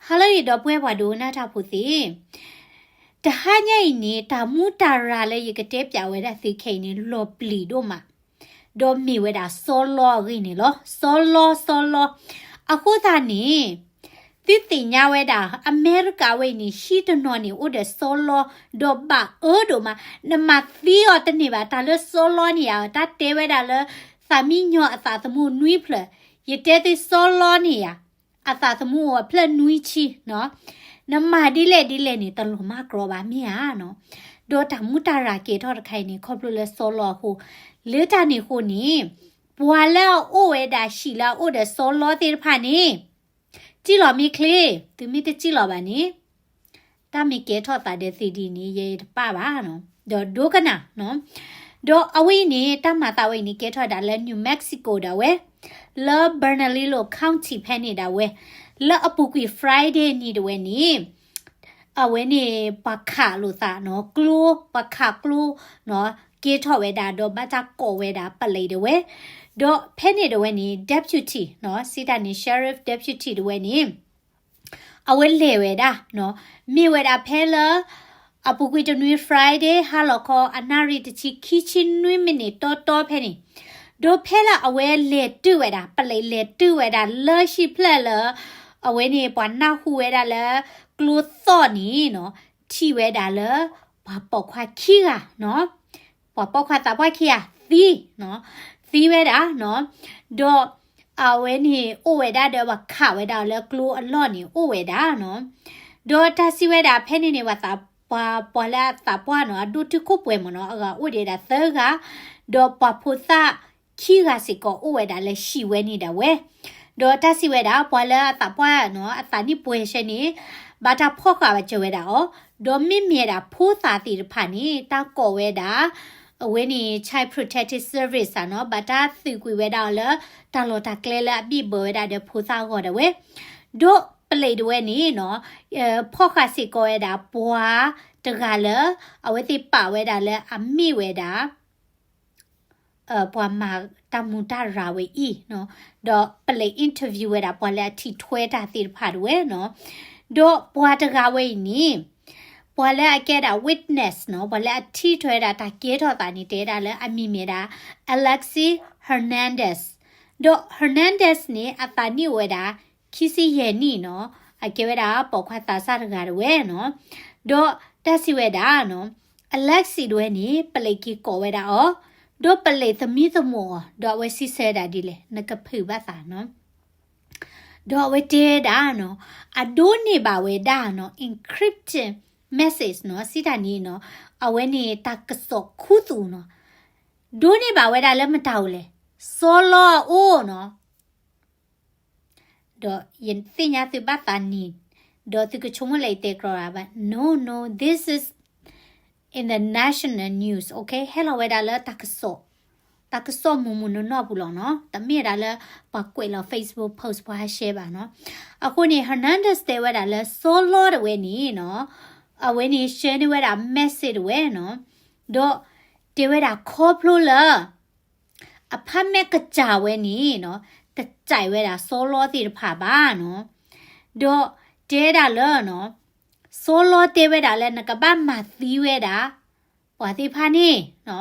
ဟါလၢအံၤ ဒီပုၢ်ဝဲၢ်ပှၤဒိကနၣ်တၢ်ဖိသ့ၣ်, တဟါညါအံၤန့ၣ် တၢ်မူးတၢ်ရၤလၢယကတဲပၠးဝဲဒၣ်သုခဲအံၤန့ၣ် လီၤပျံၤဒိၣ်မး, ဒီးမ့ၢ်ဝဲဒၣ်စီလီအဂ့ၢ်န့ၣ်လီၤ. စီလီ စီလီ. အဃိသတးန့ၣ် သုသ့ၣ်ညါဝဲဒၣ် အမဲရကၤဝဲအံၤန့ၣ် ဟံၣ်တနီၤန့ၣ် အိၣ်ဒီးစီလီ ဒီးဘၣ်အၢဒိၣ်မး, နမၤသံအီၤတန့ၢ်ဘၣ်. တၢ်လၢစီလီန့ၣ်ယါ တၢ်တဲဝဲဒၣ်လၢ သးမံညီၤအသးသမူနွံဖျၢၣ်, ယတဲသုစီလီန့ၣ်ယါ အသးသမူအိၣ်အဖျၢၣ်နွံဆံနီၤ, နမၤဒ်လဲၣ်ဒ်လဲၣ်န့ၣ် တလီၤမၢ်ကြီဘၣ်မ့ၢ်ဧါနီၤ. ဒီးတၢ်မူးတၢ်ရၤကဲထီၣ်တခါအံၤန့ၣ် ခီဖျိလၢစီလီအဃိ, လၢတၢ်န့ၣ်အဃိန့ၣ် ပှၤလၢအအိၣ်ဝဲဒၣ်ဟံၣ်လၢအအိၣ်ဒီးစီလီသ့ၣ်တဖၣ်န့ၣ် စံၣ်လီၤမ့ၢ်ချ့, သုမ့ၢ်တစံၣ်လီၤဘၣ်န့ၣ် တၢ်မ့ၢ်ကဲထီၣ်သးဒီးသုဒ်န့ၣ် ယတပာ်ဘၣ်နီၤ, ဒီးဒိကနၣ်နီၤ. ဒီးအဝဲအံၤန့ၣ် တၢ်မၤသးဝဲအံၤန့ၣ် ကဲထီၣ်ဒၣ်လၢ New Mexico ဒၣ်ဝဲ, လၢ Bernalillo County ဖဲန့ၣ်ဒၣ်ဝဲ, လၢအပူၤကွံာ် Friday နံၤဒၣ်ဝဲန့ၣ် အဝဲန့ၣ် ပှၤခးလိာ်သးနီၤ, ကျိ, ပှၤခးကျိနီၤ, ကဲထီၣ်ဝဲဒၣ် ဒီးဘၣ်တၢ်ကိးဝဲဒၣ် police ဒၣ်ဝဲ, ဒီးဖဲန့ၣ်ဒၣ်ဝဲန့ၣ် deputy နီၤ, စံးတၢ်န့ၣ် sheriff deputy ဒၣ်ဝဲန့ၣ် အဝဲလဲၤဝဲဒၣ်နီၤ, မ့ၢ်ဝဲဒၣ်ဖဲလၢ အပူၤကွံာ်တနွံ Friday ဟါလီၤခီ အနၣ်ရံၣ်တဆံ ခံဆံနွံ minute တီတီဖဲန့ၣ်, ဒီးဖဲလၢအဝဲလဲၤတုၤဝဲဒၣ်, police လဲၤတုၤဝဲဒၣ်လၢဟံၣ်ဖျၢၣ်လၢ အဝဲန့ၣ် ပှၤနၢ်ဟူဝဲဒၣ်လၢ ကျိသီၣ်န့ၣ်နီၤ, ထံၣ်ဝဲဒၣ်လၢ ပှၤပိာ်ခွါခံဂၤနီၤ, ပှၤပိာ်ခွါသးပှၢ်ခံဂၤသံနီၤ, သံဝဲဒၣ်နီၤ, ဒီးအဝဲန့ၣ်အိၣ်ဝဲဒၣ်ဒီးပှၤခးဝဲဒၣ်လၢကျိအလီၢ်န့ၣ်အိၣ်ဝဲဒၣ်နီၤ, ဒီးတၢ်စံးဝဲဒၣ်ဖဲန့ၣ်န့ၣ် ပှၤသးပှၢ်, ပှၤလၢအသးပှၢ်နီၤ အဒိၣ်တုာ်ခိၣ်ပှဲၤမ့ၢ်နီၤ အဂၤအိၣ်ဒံးဒၣ်သၢဂၤ, ဒီးပှၤဖိသၣ်ခံဂၤစ့ၢ်ကီးအိၣ်ဝဲဒၣ်လၢဟံၣ်ဝဲန့ၣ်ဒၣ်ဝဲ, ဒီးတၢ်စံးဝဲဒၣ် ပှၤလၢအသးပှၢ်နီၤ အသးနံၣ်ပှဲၤဆဲန့ၣ် ဘၣ်တၢ်ဖီၣ်ဃာ်ဝဲစၢၤဝဲဒၣ်အီၤ, ဒီးမ့မ့ၢ်ဒၣ်ဖိသၣ်သ့ၣ်တဖၣ်န့ၣ် တၢ်ကိးဝဲဒၣ် အဝဲန့ၣ် Child Protective Service နီၤ, ဘၣ်တၢ်သုးကွံာ်ဝဲဒၣ်အီၤလၢ တၢ်လီၢ်တၢ်ကျဲလၢအဘံၣ်ဘၢဝဲဒၣ်ဒီးဖိသၣ်အဂီၢ်ဒၣ်ဝဲ, ဒီး police ဒၣ်ဝဲန့ၣ်နီၤ, ဖီၣ်ဃာ်စ့ၢ်ကီးဝဲဒၣ်ပှၤတဂၤလၢ အဝဲသ့ၣ်ပာ်ဝဲဒၣ်လၢအမ့ၢ်ဝဲဒၣ် ပှၤမၤတၢ်မူးတၢ်ရၤဝဲအံၤနီၤ, ဒီး police interview ဝဲဒၣ်ပှၤလၢအထံၣ်ထွဲတၢ်သ့ၣ်တဖၣ်ဒၣ်ဝဲနီၤ, ဒီးပှၤတဂၤဝဲအံၤန့ၣ် ပှၤလၢအကဲဒၣ် witness နီၤ, ပှၤလၢအထံၣ်ထွဲဒၣ်တၢ်ကဲထီၣ်သးန့ၣ် တဲဒၣ်လၢအမံၤမ့ၢ်ဒၣ် Alexi Hernandez, ဒီး Hernandez န့ၣ် အသးနံၣ်အိၣ်ဝဲဒၣ် ခံဆံယဲၢ်နံၣ်နီၤ, အကဲဝဲဒၣ်ပိာ်ခွါသးစၢ်တဂၤဒၣ်ဝဲနီၤ, ဒီးတၢ်စံးဝဲဒၣ်နီၤ, Alexi ဒၣ်ဝဲန့ၣ် police က့ၤကိးဝဲဒၣ်အီၤ, ဒီး police သမံသမိးအီၤ, ဒီးအဝဲစံးဆၢဒၣ်ဒ်လဲၣ် နကဖုးဘၣ်သးနီၤ ဒီးအဝဲတဲဒၣ်နီၤ, အဒိးန့ၢ်ဘၣ်ဝဲဒၣ်နီၤ encrypted message နီၤ, စံးတၢ်န့ၣ်နီၤ, အဝဲန့ၣ်တၢ်ကစီၣ်ခူသူၣ်နီၤ, ဒိးန့ၢ်ဘၣ်ဝဲဒၣ်လၢမတၤဧိၤလဲၣ်, စီလီအအိၣ်နီၤ, ဒီးယသ့ၣ်ညါသုဘၣ်သးနံၤ, ဒီးသုကဆိကမိၣ်လၢယတဲကြီဘၣ်, no, no, this is in the national news, okay, ဟဲလီၤဝဲဒၣ်လၢတၢ်ကစီၣ်, တၢ်ကစီၣ်မုၢ်မုၢ်နီၢ်နီၢ်ပူၤလီၤနီၤ, တမ့ၢ်ဝဲဒၣ်လၢပှၤကွဲးလီၤ Facebook post ပှၤဟး share ဘၣ်နီၤ, အဃိန့ၣ် Hernandez တဲဝဲဒၣ်လၢစီလီဒၣ်ဝဲန့ၣ်နီၤ, အဝဲန့ၣ် share န့ၢ်ဝဲဒၣ် message ဒၣ်ဝဲနီၤ, ဒီးတဲဝဲဒၣ်ခီဖျိလၢ အဖးမဲာ်ကစၢ်ဝဲန့ၣ်နီၤ, တစဲးဝဲဒၣ်စီလီသ့ၣ်တဖၣ်ဘၣ်နီၤ, ဒီးတဲဒၣ်လၢနီၤ, စီလီတဲဝဲဒၣ်လၢနကဘၣ်မၤသံဝဲဒၣ် ပှၤသ့ၣ်တဖၣ်န့ၣ်နီၤ,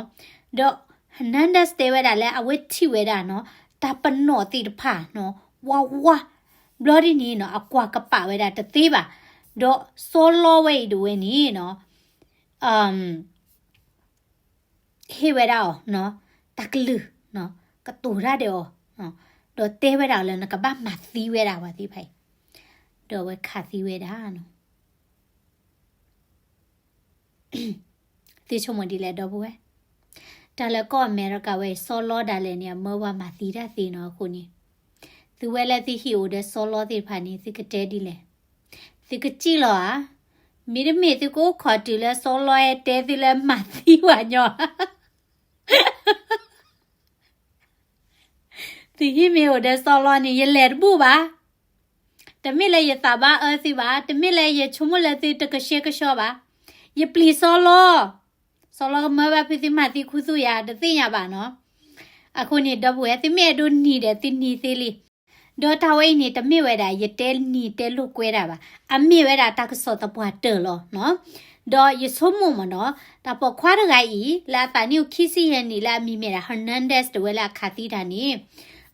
ဒီး Hernandez တဲဝဲဒၣ်လၢအဝဲထံၣ်ဝဲဒၣ်နီၤ, တၢ်ပနီၣ်သ့ၣ်တဖၣ်နီၤ, ဝါဝါ, ဘျီဒ်န့ၣ်နီၤ အကွၢ်ကပာ်ဝဲဒၣ်တသ့ဘၣ်, ဒီးစီလီဝဲအံၤဒၣ်ဝဲန့ၣ်နီၤ ဟ့ၣ်ဝဲဒၣ်အီၤနီၤ, တၢ်ကလုၢ်နီၤ, ကတိၤတၢ်ဒီးအီၤ, ဒီးတဲဝဲဒၣ်အီၤလၢနကဘၣ်မၤသံဝဲဒၣ်ပှၤသ့ၣ်တဖၣ်အံၤ, ဒီးအဝဲခးသံဝဲဒၣ်နီၤ. သုဆိကမိၣ်ဒ်လဲၣ်ဒီပုၢ်ဝဲၢ်, တၢ်လၢကီၢ်အမဲရကၤဝဲအံၤ စီလီဒၣ်လဲာ်န့ၣ် အမၢပှၤမၤသံတၢ်သ့နီၤ, အဃိန့ၣ် သုဝဲလၢသုဟံၣ်အိၣ်ဒီးစီလီသ့ၣ်တဖၣ်န့ၣ် သုကတဲဒ်လဲၣ်, သုကစံၣ်လီၤဧါ, မ့တမ့ၢ်သုကအိၣ်ခိးတုၤလၢစီလီဟဲတဲသုလၢမၤသံပှၤညီ သုဟံၣ်မ့ၢ်အိၣ်ဒီးစီလီန့ၣ် ယလဲၤတဘူၣ်ဘၣ်. တမ့ၢ်လၢယသးဘၣ်အၢသုဘၣ်, တမ့ၢ်လၢယဆိကမိၣ်လၢသုတကဆှဲကဆှီဘၣ်. ယပျံၤစီလီ, စီလီကမၢဘၣ်ဖုသုမၤသံခူသူၣ်ယၤ တသ့ၣ်ညါဘၣ်နီၤ. အဃိန့ၣ် ဒီပုၢ်ဝဲၢ် သုမ့ၢ်အဲၣ်ဒိးနံၤဒီးသုနံၤသ့လံ. ဒီးတၢ်ဝဲအံၤန့ၣ် တမ့ၢ်ဝဲဒၣ် ယတဲနံၤတဲလိာ်ကွဲဒၣ်ဘၣ်. အမ့ၢ်ဝဲဒၣ်တၢ်ကစီၣ်သပှၢ်တၢၢ်လီၤနီၤ. ဒီးယဆိကမိၣ်မ့ၢ်နီၤ, တၢ်ပိာ်ခွါတဂၤအံၤ လၢအသးနံၣ်အိၣ်ခံဆံယဲၢ်နံၣ် လၢအမံၤမ့ၢ်ဒၣ် Hernandez တဝဲလၢအခးသံတၢ်န့ၣ်,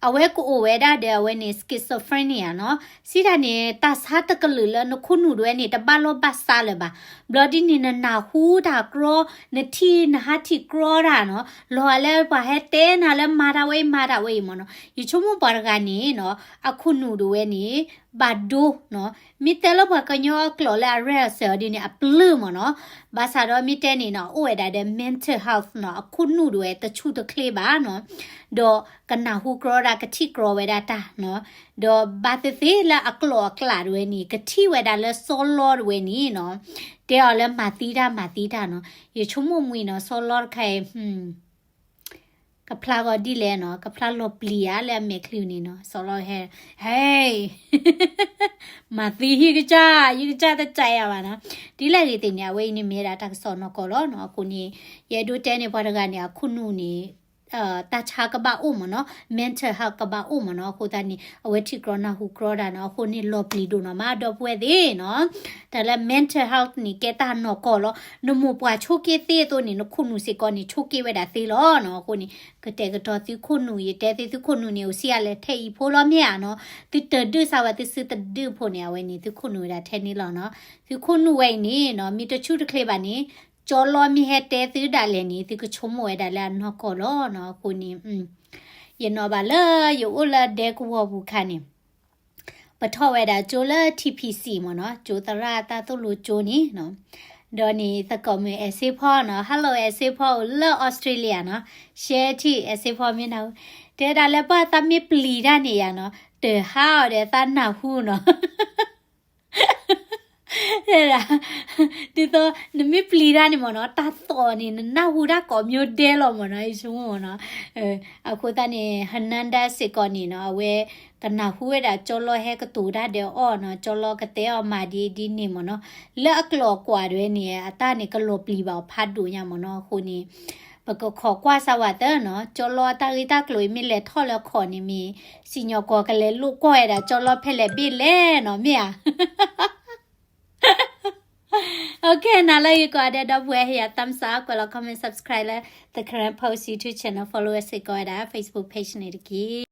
အဝဲကအိၣ်ဝဲဒၣ်ဒီးအဝဲန့ၣ် schizophrenia နီၤ. စံးတၢ်န့ၣ် တၢ်ဆါတကလုာ်လၢနခိၣ်နူာ်တဝဲန့ၣ် တဘၣ်လိာ်ဘၣ်စးလၢၤဘၣ်. ဘျီဒ်န့ၣ် နနၢ်ဟူတၢ်ကြီ, နထံၣ်နဟးထံၣ်ကြီတၢ်နီၤ. လီၤဂာ်လၢပှၤဟဲတဲနၤလၢမၤတၢ်ဝဲအံၤ မၤတၢ်ဝဲအံၤမ့ၢ်နီၤ. ယဆိကမိၣ်ပှၤတဂၤန့ၣ်နီၤ, အခိၣ်နူာ်တဝဲန့ၣ် ဘၣ်ဒိနီၤ. မ့ၢ်တဲလၢပှၤကညီအကျိာ်လၢအရဲၣ်အစၢၤအီၤဒ်န့ၣ် အပျုၢ်မ့ၢ်နီၤ. ဘၣ်ဆၣ်ဒီးမ့ၢ်တဲန့ၣ်နီၤ, အိၣ်ဝဲဒၣ်ဒီး mental health နီၤ, အခိၣ်နူာ်တဝဲတဆူၣ်တချ့ဘၣ်နီၤ. ဒီးကနၢ်ဟူကြီတၢ် ကထံၣ်ကြီဝဲဒၣ်တၢ်နီၤ. ဒီးဘၣ်သ့ၣ်သ့ၣ်လၢအကျိာ်အကျဲတဝဲန့ၣ် ကထံၣ်ဝဲဒၣ်လၢစီၤလီတဝဲန့ၣ်နီၤ, တဲအီၤလၢမၤသံတၢ် မၤသံတၢ်နီၤ. ယဆိကမိၣ်မှံနီၤ, စီၤလီတခါအံၤ ကဖျါဂီၤဒ်လဲၣ်နီၤ, ကဖျါလီၤပျံၤဧါလၢအမဲာ်ချံန့ၣ်နီၤ, စီၤလီဟဲ, ဟဲ, မၤသံဟံၣ်ကစၢ်, ယကစၢ်တစးယၤဘၣ်နီၤ. ဒ်လဲၣ်ဂ့ၤသ့ၣ်န့ၣ် အဝဲအံၤန့ၣ်မ့ၢ်ဒၣ်တၢ်ကစီၣ်နီၢ်ကီၢ်လီၤနီၤ. အဃိန့ၣ် ယအဲၣ်ဒိးတဲန့ၣ်ပှၤတဂၤန့ၣ် အခိၣ်နူာ်န့ၣ် တၢ်ဆါကဘၣ်အိၣ်မ့ၢ်နီၤ, mental health ကဘၣ်အိၣ်မ့ၢ်နီၤ. အဃိသတးန့ၣ် အဝဲထံၣ်ကြီနၢ်ဟူကြီတၢ်နီၤ, အဃိန့ၣ်လီၤပျံၤဒိၣ်နီၤမး ဒီပုၢ်ဝဲၢ်သ့ၣ်နီၤ. တၢ်လၢ mental health န့ၣ် ကဲတၢ်နီၢ်ကီၢ်လီၤ. နမိၢ်ပှၢ်ဆိက့သ့အသိးန့ၣ် နခိၣ်နူာ်စ့ၢ်ကီးန့ၣ် ဆိက့ဝဲဒၣ်သ့လီၤနီၤ. အဃိန့ၣ် ကတဲာ်ကတီၤသုခိၣ်နူာ်, ယတဲသု သုခိၣ်နူာ်န့ၣ် အိၣ်စံးအါလဲၣ်ထဲအံၤဖိလီၤမ့ၢ်ဧါနီၤ. သုတဒုးစၢ်ဝဲသုစုတဒုးဖိန့ၣ် အဝဲန့ၣ် သုခိၣ်နူာ်ဝဲဒၣ်ထဲန့ၣ်လီၤနီၤ. သုခိၣ်နူာ်ဝဲအံၤန့ၣ်နီၤ မ့ၢ်တဆူၣ်တချ့ဘၣ်န့ၣ် ကၠီလီမ့ၢ်ဟဲတဲသုဒၣ်လဲာ်န့ၣ် သုကဆိကမိၣ်ဝဲဒၣ်လၢအနီၢ်ကီၢ်လီၤနီၤ. အဃိန့ၣ် ယနီၤဘၣ်လၢယအိၣ်လၢဒဲကဝီၤပူၤခါန့ၣ် ပထီၣ်ဝဲဒၣ်ကၠိလၢ T P C မ့ၢ်နီၤ, ကၠိသရၣ်တၢ်သိၣ်လိကၠိန့ၣ်နီၤ. ဒီးန့ၣ်သကိးမုၣ်အဲၣ်စ့ဖီနီၤ, Hello အဲၣ်စ့ဖီ အိၣ်လၢ Australia နီၤ, ရှဲထံၣ်အဲၣ်စ့ဖီမ့ၢ်နၢ်ဟူ, တဲဒၣ်လၢပှၤသးမ့ၢ်ပျံၤတၢ်န့ၣ်ယၤနီၤ, တဟါအီၤဒီးသးနၢ်ဟူနီၤ. တဲဒၣ် ဒ်သိး နမ့ၢ်ပျံၤတၢ်န့ၣ်မ့ၢ်နီၤ, တၢ်သီၣ်န့ၣ် နနၢ်ဟူတၢ်ကိးမံၤဒဲလီၤမ့ၢ်နီၤ, ယဆိကမိၣ်မ့ၢ်နီၤ. အဃိသတးန့ၣ် Hernandez စ့ၢ်ကီးန့ၣ်နီၤ, အဝဲကနၢ်ဟူဝဲဒၣ်ကၠီလီဟဲကတိၤတၢ်ဒီးအီၤနီၤ, ကၠီလီကတဲအီၤမၤဒ်ဒ်န့ၣ်မ့ၢ်နီၤ, လၢအကျိာ်အကွာ်တဝဲန့ၣ် အတၢ်န့ၣ်ကလီၤပျံၤဘၣ်အီၤဖးဒိၣ်ညါမ့ၢ်နီၤ. အဃိန့ၣ် ပကခိးကွၢ်စၢ်ဝဲသၢနီၤ, ကၠီလီအတၢ်ဂ့ၢ်တၢ်ကျိၤအံၤမ့ၢ်လဲၤထီၣ်လၢခီၣ်န့ၣ်မ့ၢ် စံၣ်ညီၣ်ကွီၢ်ကလဲၤလိာ်ကွီၢ်ဝဲဒၣ်ကၠီလီဖဲလဲၣ်ဘ့ၣ်လဲၣ်နီၤ, မ့ၢ်ဧါ. Okay, နၤလၢယကိးဂၤဒဲး ဒီပုၢ်ဝဲၢ် ဟ့ၣ်ယၤ thumbs up, ကွဲးလီၤ comment, subscribe လၢ The Karen Post YouTube channel, follow စ့ၢ်ကီးဝဲဒၣ် Facebook page န့ၣ်တက့ၢ်.